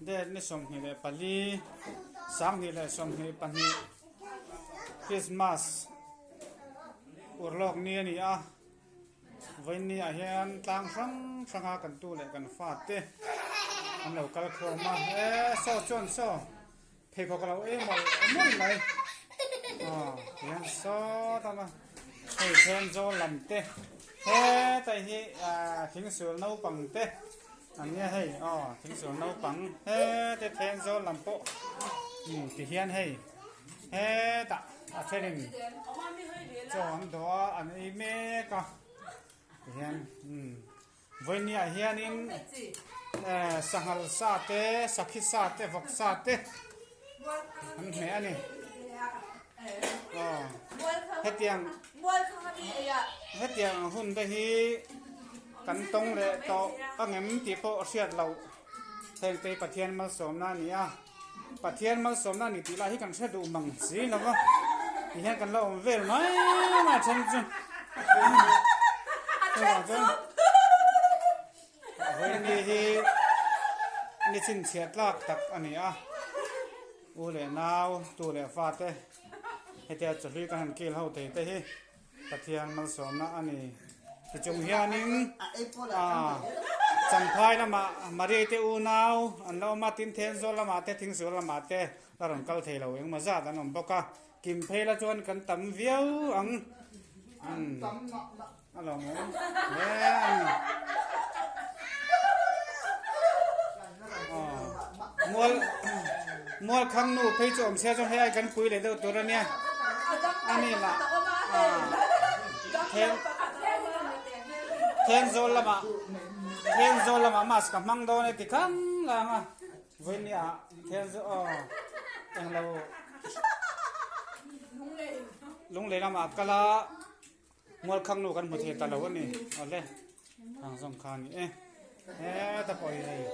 Date ni 24, 2022 Christmas urlawk ni a ni a, vawiin ah hian tlang hrang hrang a kan tu leh kan fa te an lo kal khawm a, e saw chuan saw pheikhawk a lo ei mawlh mawlh mai aw tihian saw tam a hei Thenzawl lam te hetai hi ah thingsul naupang te. An nia hei aw thingsual naupang hete Thenzawl lam pawh umm ti hian hei hetah a thenin chaw an dawh a an ei mek a ti hian umm vawinia hianin eh sanghal sa te sakhi sa te vawk sa te an hmeh a ni aw hetiang hetiang hun te hi kan tawng leh tawh a ngem tih pawh hriat loh heng te hi Pathian malsawmna a ni a Pathian malsawmna a ni tih lah hi kan hre duh mang si lo va ti hian kan la awm vel mai mai a then chu chuvang chuan vawiin hi ni chhinchhiah tlak tak a ni a. U leh nau, tu leh fa te hetia chawhlui kan han kil ho thei te hi Pathian malsawmna a ni. Tichung hianin ah Champhai lamah Maria te unau an la awm a, tin Thenzawl lamah te Thingsual lamah te la rawn kal thei lo engemaw zat an awm bawk a, kim phei la chuan kan tam viau ang. Umm a lawmawm hle a ni. Mual mual khang nu phei chu awm sia chuan hei ai kan pui leh deuh tur a nia a ni lah then Thenzawl lamah Thenzawl lamah mask a hmang dawn e ti khang lang a vawinia Thenzawl aw englo Lunglei lamah kal a. Mual khang nu kan hmu thei ta lo a ni. Awle, khang zawng kha a ni e. Heta pawh hi hei.